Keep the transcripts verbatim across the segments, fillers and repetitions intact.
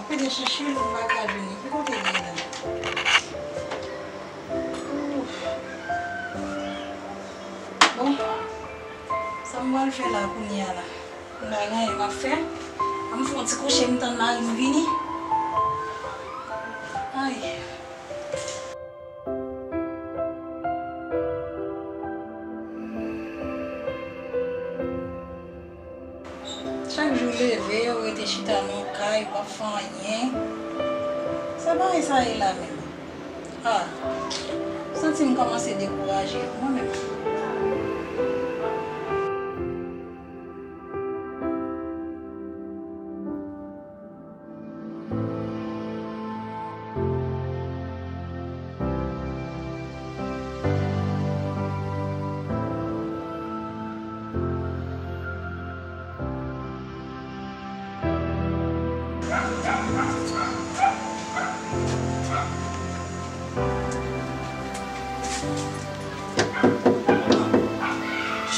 Mwen te chèche l, m pa ka jwenn li. Ki kote l ye la? Ouf. Bon, sa m pral fè la kounye a la? M pa gen anyen m ap fè. An m fè yon ti kouche, m tann mari m vini. Ay. Chak jou leve, ou rete chita nan kay, ou p ap fè anyen. Sa bagay sa ye la menm? Ah, m santi m kòmanse dekouraje mwen menm.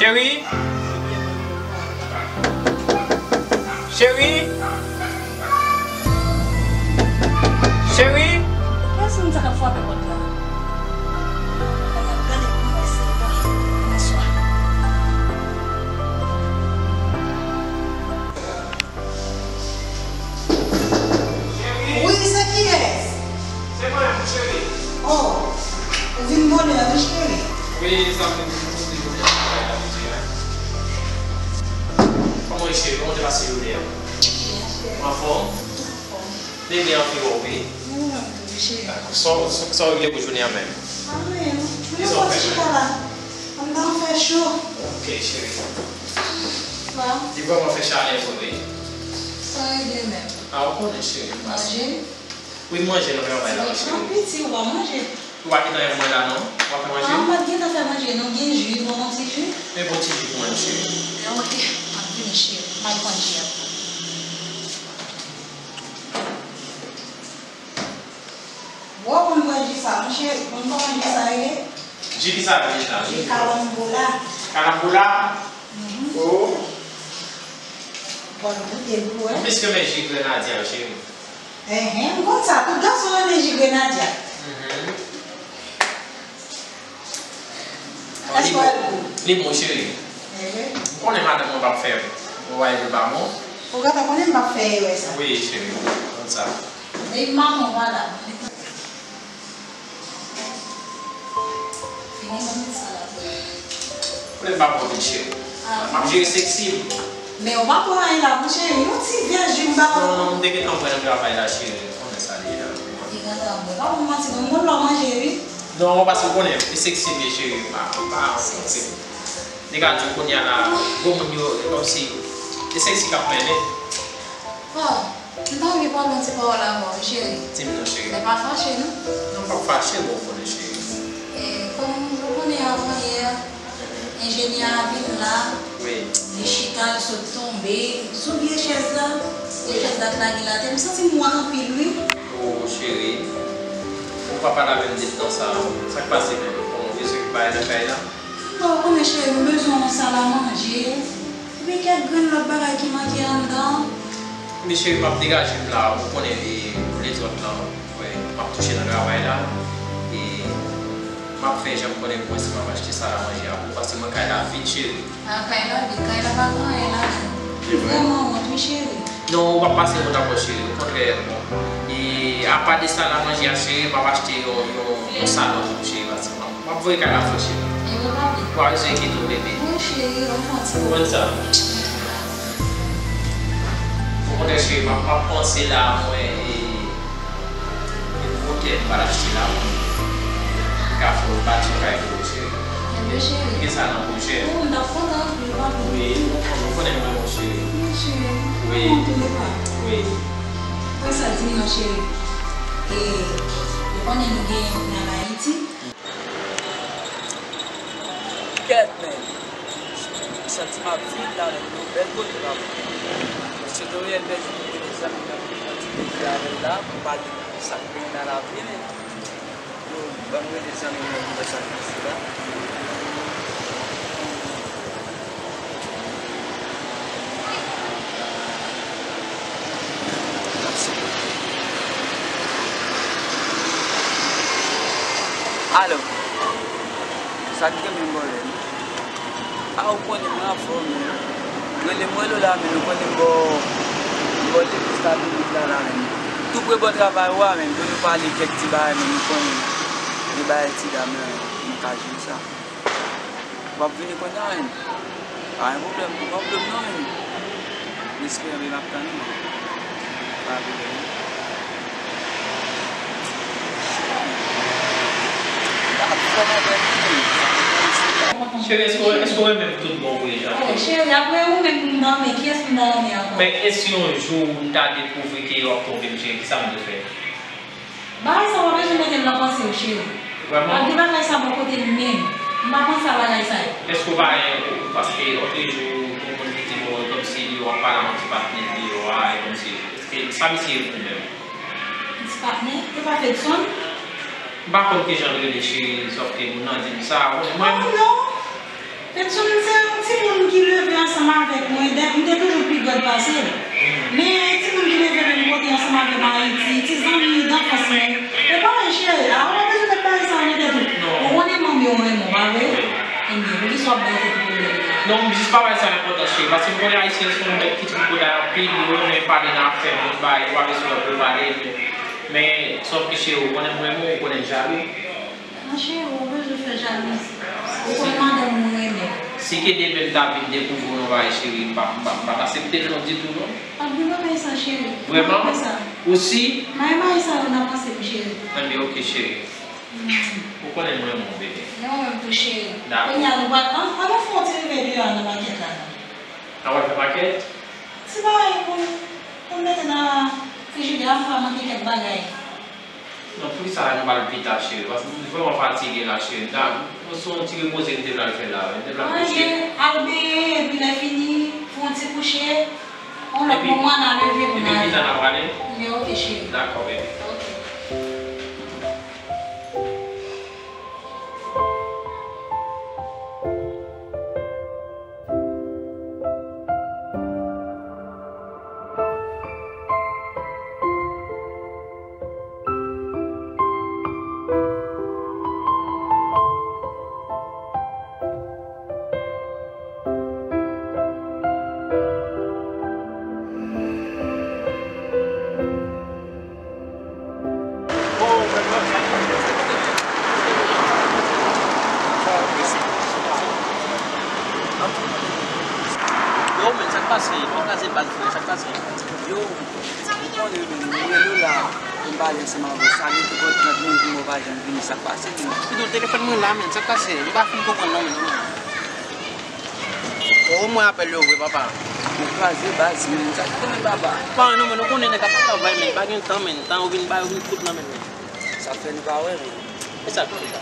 Cheri. Cheri. Cheri. Kiyès moun sa k ap frape pòt la? Gade, gade, gade, gade, bonswa. Wi, se kiyès? Se mwen menm, cheri. Oh, ou vin bonè a wi, cheri. Wi, sa m vin pote pou mwen travay la, wi, cheri. Kòman w ye, cheri? Kòman w te pase jounen an? Byen, cheri. Ou anfòm? Anfòm. Bebe anvi wè w, wi. Mwen menm tou, wi, cheri. Dakò. Sa w, sa w, sa w regle pou jounen an menm? Anyen non. Mwen soti chita la. Anndan an fè cho. Ok, cheri. Li vrèman fè chalè vre, wi. Sa regle menm? A, ou konnen, cheri, m pase. Manje? Wi, m manje nan travay la, cheri. Ti piti, ou pa manje? Ou pa gentan fè manje la, non? Ou pa fè manje? A, m pa t gentan fè manje, non. Gen ji, ou pran yon ti ji? Men bon ti ji pou mwen, cheri. Ok, m ap vini, cheri. M al pran ji a. Bon, ou konn bwè ji sa, monchè, ou konn kòman ji sa rele? Ji ki sa rele ji la? Ji kalanbola. Kalanbola? Mhm. Oh. Bon, goute l pou wè. Mwen plis renmen ji grenadya, cheri. Enhen, m konn sa, tout gason renmen ji grenadya. Mhm. Èske w al gou? Li bon, cheri. Enhen. M konnen madanm mwen p ap fè yon bagay pou l pa bon. Ou gentan konnen m p ap fè erè sa. Wi, cheri, m konn sa. Depi maman w pa la. Fini ban m sa la. Konnen m pa bon vin, cheri. Ah. M ap jere seksi m. Men ou pa pran anyen la, monchè. Yon ti vè ji m ba ou. Non, m te gentan pran nan travay la, cheri. Ou konnen sa deja. Li gentan bon. Pa pou manti, non, m konn lè w manje, wi. Non, paske ou konnen, e seksi m ye, cheri. M pa, m pa, seksi. Nèg a di w kounye a la, gwo moun yo, e kòmsi, e seksi k ap mennen. Oh. M ta anvi pale yon ti pawòl avè w, cheri. Di m non, cheri. Men pa fache, non? Non, m p ap fache, bon, ou konnen, cheri. E, kòm ou konnen avanyè, enjenyè a vin la, wi, li chita, l sot tonbe sou vye chèz la, e chèz la t lage l atè. M santi m wont anpil, wi. O, cheri, ou pa pale avè m de tan sa a. Sa k pase menm? Bon, ou bezwen bay nan kay la? Bon, ou konnen, cheri, nou bezwen yon sal a manje. Epi kèk grenn lòt bagay ki manke anndan. Men cheri, m ap degaje m la, ou konnen, e, pou lezòt lan, wè, m ap touche nan travay la. E m ap fè jan m konnen pou wè si m ap achte sal a manje a pou ou, paske mwen kay la vid, cheri. A, kay la vid, kay la pa gen anyen ladan l. Se vre? Vrèman wont, wi, cheri. Non, ou p ap pase wont ankò, cheri. Okontrè, bon. E apa de sal a manje a, cheri, m ap achte yon, yon, yon salon pou ou, cheri, paske m ap M ap voye kay la pou ou, cheri. E wi, papi. Ou pa bezwen enkyete w, bebe. Wi, cheri, ban m fè yon ti. Ou konn sa? Okontrè, cheri, m ap, m ap panse la, mwen, e, e pou ou tèt m pral achte la, mwen. M ka fè w bati yon kay pou ou, cheri. Ebyen, cheri. M gen sa nan pwojè. Wi, m t ap kontan anpil, papi. Wi, ou konnen m renmen w, cheri. Wi, cheri. Wi. Mwen tou, pa. Wi. Konsa, di m non, cheri. E, ou konnen nou gen moun an Ayiti? Kèt, men. M santi m ap viv la, men yon bèl kote, papa. Mesye Doriel Bèjou, nou rele zanmi nan, nan ti peyi avè l la, pou pale de sa k genyen nan lavi li. Yo, ban m rele zanmi mwen pou wè sa k pase la. Mèsi. Alo, sa k genyen, bòlè? A, ou konnen mwen anfòm, men. Rele m, rele w la, men ou konnen m bò, m bò legliz la, piblik la, la, men. Tou pre bò travay ou a, men, pou nou pale kèk ti bagay, men, ou konnen. Gen bagay ti dam nan, nou ka jere sa. W ap vini kounye a, men. Pa gen pwoblèm, pa gen pwoblèm non, men. M espere m ap tann ou, men. Pa gen pwoblèm. M pa ap fè nan tèt mwen. Cheri, èske w, èske w renmen m tout bon vre, Jean? Oh, cheri, apre ou menm pou m ta renmen, kiyès pou m ta renmen ankò? Men, e si yon jou m ta dekouvri ke w ap twonpe m, cheri, kisa m dwe fè? Bagay sa w pa bezwen mete l nan panse w, cheri. Vrèman? Pa gen bagay sa bò kote m menm. M pa panse a bagay sa yo. Èske w pa gen, paske otrejou, gen moun ki di, bon, e kòmsi li w ap pale a yon ti patnè deyò a, e kòmsi, èske sa misye ye pou ou menm? Yon ti patnè? E pa Fedson? M pa konn kijan l rele, cheri, sòf ke moun nan di m sa. Mwen, oh, non! Fedson se yon timoun ki leve ansanm avèk mwen, dè, m te toujou pi grande pase l. Men timoun ki leve menm kote ansanm avè m Ayiti, ti zanmi danfans mwen. E pa vre, cheri, a, ou pa bezwen met bagay sa yo nan tèt ou. Ou konnen manmi w renmen w, pa vre? Ebyen, poukisa w ap bay tèt ou pwoblèm la? Non, m jis pa bay sa enpòtans, cheri, paske m konnen Ayisyen se yon bèt ki tripotay anpil, yo renmen pale nan afè moun, bay, yo pa bezwen wè pou yo pale. Men, sòf ke, cheri, ou konnen m renmen w, ou konnen m jalou. Non, cheri, ou pa bezwen fè jalouzi. Ou konn madanm ou renmen. Si ke demen m ta vin dekouvri w nan bagay, cheri, m pa, m pa, m pa t aksepte l non ditou, non. Pa gen bagay sa, cheri. Vrèman? Pa gen bagay sa. Ou si? Mare bagay sa yo nan panse m, cheri. Ebyen, oke, cheri. Mm. Ou konnen m renmen w, bebe. Mwen menm tou, cheri. Dakò. Kounye a, nou pral, ann, ann nou fè yon ti rive deyò a nan makèt la, non. N a pral fè makèt? Ti bagay pou, pou n mete nan frijidè a, m pa manke kèk bagay. Non, poukisa nou pa al pita, cheri? Paske m vrèman fatige la, cheri. M ta, se yon ti repoze m te vle al fè la, wi. M te vle al kouche. Anyen, al benyen, epi lè fini, fè yon ti kouche. Yon lòt moman, n a leve pou n ale. Epi pita n a prale? Ebyen, oke, cheri. Dakò, bebe. Oke. Yo, men, sa k pase? Pa kraze bal, frè, sa k pase? Yo, ou konnen, men, mwen rele w la, pou m pale ansanm avè w. Sa gen tou trant minit, mwen pa janm vini, sa k pase, men? Kite w, telefòn mwen la, men, sa k pase? M pa fin konprann, non, men, non, men. O, mwen apèl yo vre, papa. Ou kraze baz, men sa ki konnen papa. Pa, non, men nou konnen nèg ap travay, men pa gen tan, men. Tan yo vin bay, yo vin fout nan men, men. Sa fè nou pa wè, men. E sa k fè sa?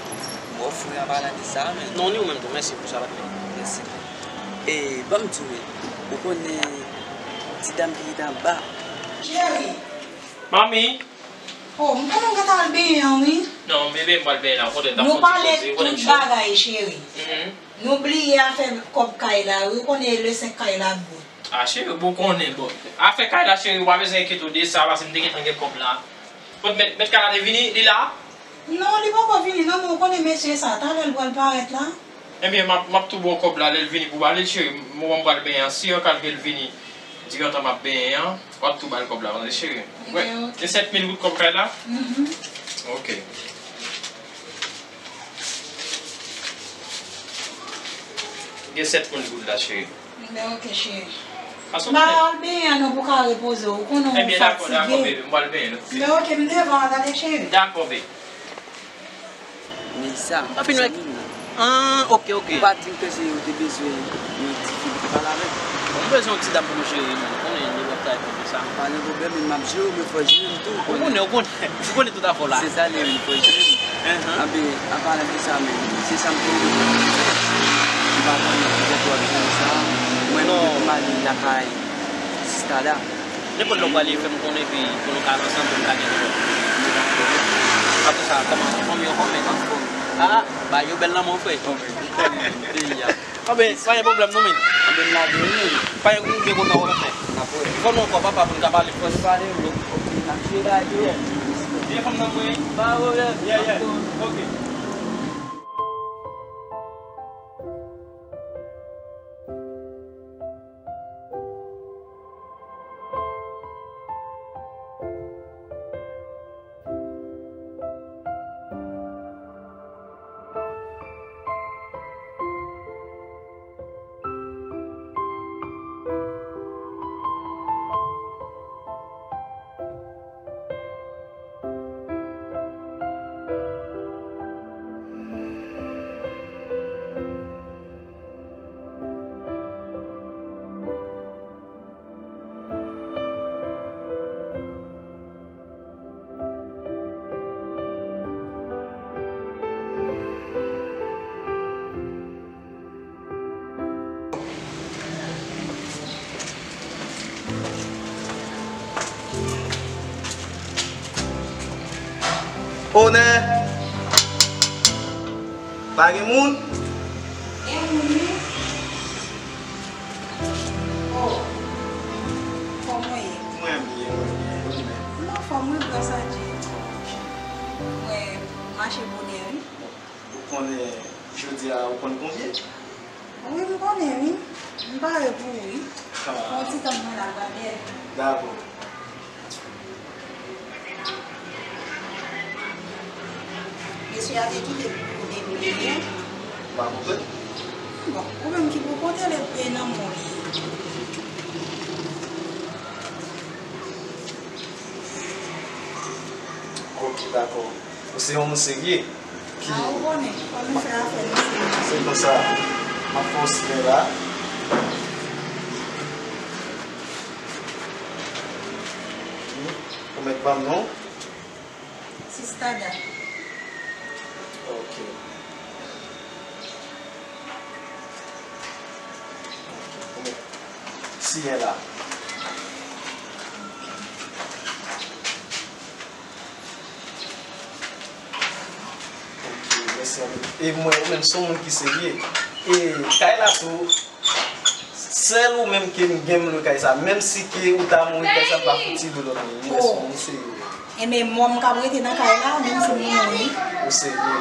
Bon, frè, an palan de sa, men. Non, ni ou menm tou, mèsi pou sa, patnè. Mèsi. E, ban m di w, men. Ou konnen ti dam ki rete anba. Cheri. Manmi. Oh, m konnen w gentan al benyen an, wi. Non, bebe, m pral benyen la, okontrè, m t ap fè yon ti poze, ou konnen m cho. Nou pale tout bagay, cheri. Mhm. Nou bliye afè kòb kay la, wi, ou konnen le senk kay la ap bout. A, cheri, bon, ou konnen, bon. Afè kay la, cheri, ou pa bezwen enkyete w de sa, paske m te gentan gen kòb la. Bon, mèt, mèt kay la te vini, li la? Non, li poko vini, non, men ou konnen mesye sa, talè l pral parèt la. Ebyen, m ap, m ap tou ba w kòb la, lè l vini pou w ba li l, cheri. Moman m pral benyen an, si yon ka l vini, diran tan m ap benyen an, w ap tou ba l kòb la, tande, cheri. Ebyen, oke. Gen sèt mil goud kòb kay la? Mhm. Oke. Gen sèt mil goud la, cheri. Ebyen, oke, cheri. Paske m pa al benyen an non pou w ka repoze w. Ou konnen w fatige. Ebyen, dakò, dakò, bebe, m pral benyen, oke. Ebyen, oke, m devan an, tande, cheri. Dakò, bebe. Melissa, zanmi m nan. Ah, oke, oke. Ou pa di m ke se ou te bezwen yon ti fi pou te pale avè l? Bon, m bezwen yon ti dam pou m jere, non. Ou konnen nèg w ap travay konsa. Pa gen pwoblèm, men m ap jere w, men fò w jere m tou, ou konnen. Ou konnen, ou konnen, ou konnen tout afè w la. Se sa li ye, men fò w jere m. Enhen. Anben, an palan de sa menm, se sa m te vle di w. M pa konnen poutèt w ap jere sa. Mwen menm, non, m ale lakay sista la. Nenpòt lè w prale, fè m konnen, epi pou nou ka al ansanm, pou nou ka gen kòb. Apre sa, kòman, fanmi yo kòman? Anfòm. Ah, bagay yo bèl nan men w, frè. Anben, ou konnen, peyi a. Anben, pa gen pwoblèm non, men. Anben, m lage wi, men. Pa gen, ou byen kontan wè, frè. N ap wè. Fò nou ankò, papa, pou nou ka pale. Fò nou pale, wi. Ok, n ap jere bagay yo. Byen, fanm nan, mwen. Pa gen pwoblèm. Yeah, yeah. Ok. Bonè! Pa gen moun? Gen moun, wi. Oh, kòman w ye? Mwen byen, mwen byen. Ou menm? M anfòm, wi, gras a Dye. Mwen mache bonè, wi. Ou konnen jodi a, ou konn konbyen? Wi, m konnen, wi. M pare pou ou, wi. Ah. Yon ti tan mwen la, Gabriel. Dakò. Mesye a te kite pou depi yè. Pa konprann? Bon, ou menm ki pou konte l epi nan men w li ye. Ok, dakò. Ou se yon moun serye. Ki... Ah, ou konnen, fò nou fè afè nou serye. Se konsa, m ap fè yon siy la. Ou mèt ban m non. Sista Da. Ok. Ok, ou mèt siyen la. Ok, mèsi anpil. E mwen, ou menm, se yon moun ki serye. E kay la tou, sèl ou menm ke m gen m lwe kay sa. Menm si ke ou ta mouri, kay sa pa fouti lwe lòt moun. Mwen se yon moun serye. Enben, mò m k ap rete nan kay la, menm si m mouri. Ou serye.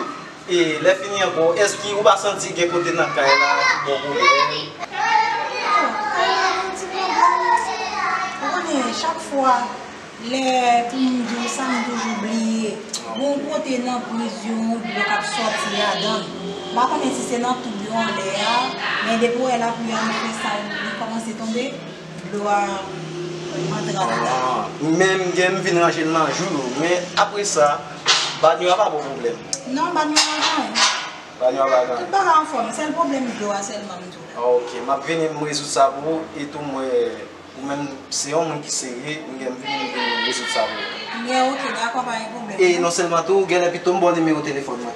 E lè fini ankò, èske ou pa santi gen kote nan kay la ki ba w pwoblèm? Kay la, yon ti pwoblèm. Ou konnen, chak fwa, lè pou m di w sa, m toujou bliye. Gon kote nan priz yo, dlo k ap sòti ladan l. M pa konnen si se nan toub yo anlè a, men depi w wè lapli a ap fè sa, li kòmanse tonbe, dlo a antre anndan. Ah, men m gen, m vin ranje l nan jou yo. Men apre sa, banyo a pa ba w pwoblèm? Non, banyo a pa gen anyen. Banyo a pa gen anyen. Tout bagay anfòm, sèl pwoblèm dlo a sèlman m di w la. Ah, ok, m ap vini, m rezoud sa pou ou, e tou m wè ou menm se yon moun ki serye, m gen, m vini, m vini rezoud sa pou ou. Ebyen, ok, dakò, pa gen pwoblèm. E non sèlman tou, genlè pito m ba w nimewo telefòn mwen.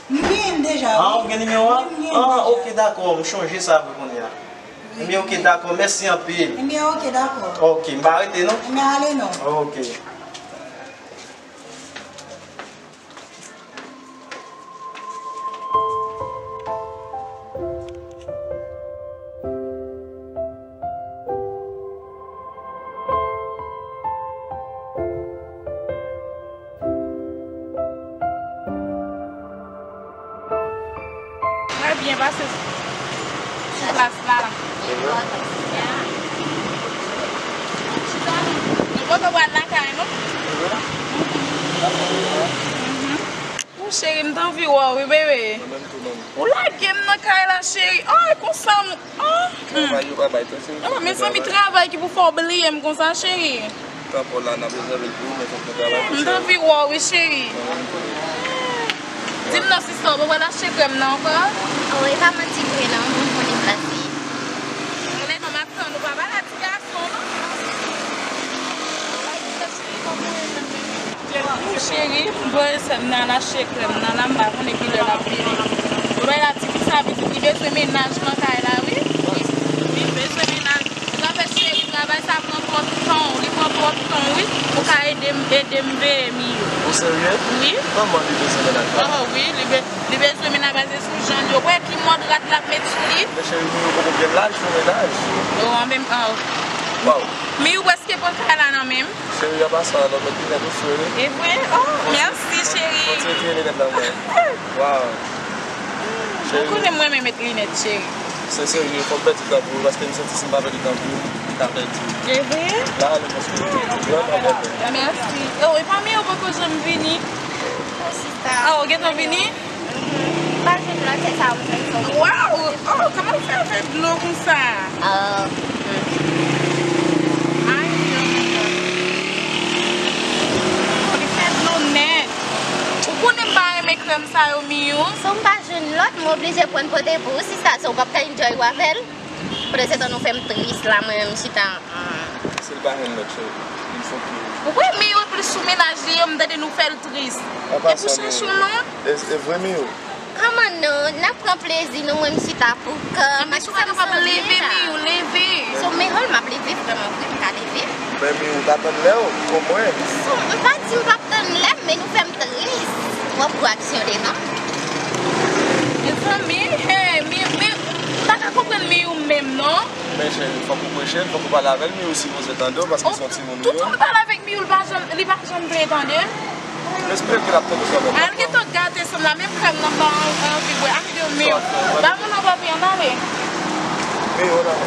M genyen l deja, wi. Ah, ou gen nimewo a? Wi, m genyen l deja. Ah, ok, dakò, m chonje sa pou kounye a. Wi. Ebyen, ok, dakò, mèsi anpil. Ebyen, ok, dakò. Ok, m pa rete, non? Ebyen, ale, non. Ok. Mwen byen pase sou plas la. Nou poko pral lakay nou? Mhm. Ou cheri, m t anvi wè w, wi, bebe. Ou lage m nan kay la, cheri. Ay, konsa m, oh, hmm. Oh, mezanmi, travay ki pou fè w bliye m konsa, cheri. Tan pa w la, n ap rezève l pou ou, men fòk nou travay pou sa. M t anvi wè w, wi, cheri. Di m non, sista, ou pa pral achte krèm nan ankò? Oh, e pa manti vre, non, m konnen plas li. Anlè non, m ap tann ou, pa pale a ti gason, non. Cheri, m voye sè m nan al achte krèm nan la, m pa konnen kilè l ap vini. Ou wè la, tifi sa pitit, li bezwen mennaj nan kay la, wi. Li, li bezwen mennaj. Sa fè cheri, travay sa pran twòp tan w, li pran twòp tan w, wi. Ou ka ede m, ede m veye Miyo. Ou serye? Wi. Kòman li bezwen mennaj la? Oh, wi, li be-, li bezwen mennaj la, se sou jan l yo. Wè ki mòd rad l ap met sou li. Men cheri, Miyo poko byen laj pou mennaj. Oh, an menm, oh. Waw. Miyo prèske pran kay la nan men m. Cheri, a pa sa, lòt lòt linèt ou sou, wi. E vre? Oh, mèsi, cheri. Fò ti retire linèt la, mwen. Waw. Ou konnen mwen renmen met linèt, cheri. Se serye, fò m pèdi tan pou ou, paske m santi si m pa pèdi tan pou ou, m ta pèdi. E vre? La, ale, paske ou vrèman bèl. Mèsi. Oh, epa Miyo poko janm vini. Oh, sista. Ah, ou gentan vini? Mhm. Pa jwenn lòt, se sa ou jwenn sou. Waw! Oh, kòman l fè fè dlo konsa? Ah, hmm. Ay, non, non. Li fè dlo nèt. Ou konnen m pa renmen krèm sa yo, Miyo. Si w pa jwenn lòt, m oblije pran pote pou ou, sista, so w p ap ka enjoy w avè l. Pandan se tan nou fè m tris la, mwen menm m chita. Hmm. Si l pa jwenn lòt, cheri, li fò ki... Ou kwè Miyo plis sou mennaj li yo, m tande nou fè l tris. Epi chachou non. E, e vre, Miyo. Kòman non? N ap pran plezi nou, mwen m chita pou kò m. Epi si w pa kapab leve, Miyo, leve. So, men hòl m ap leve, vrèman vre, m ka leve. Men Miyou pa tann lè w, omwen. M pa di m p ap tann lè m, men nou fè m tris. M ap pran aksyon devan. Mezanmi, hey, Miyou, Miyou, m pa ka konprann Miyou menm non. Men cheri, fòk ou preche l, fòk ou pale avè l, Miyou sipoze tande w, paske se yon timoun ou Tout ye. Mwen pale avèk Miyou, li pa janm, li pa janm vle tande. M espere ke l ap tande w kanmenm. Al gentan gate san la, menm krèm nan pa anvi bwè. Anvi de Miyou. Ba moun nan papi an ale. Miyou, nan.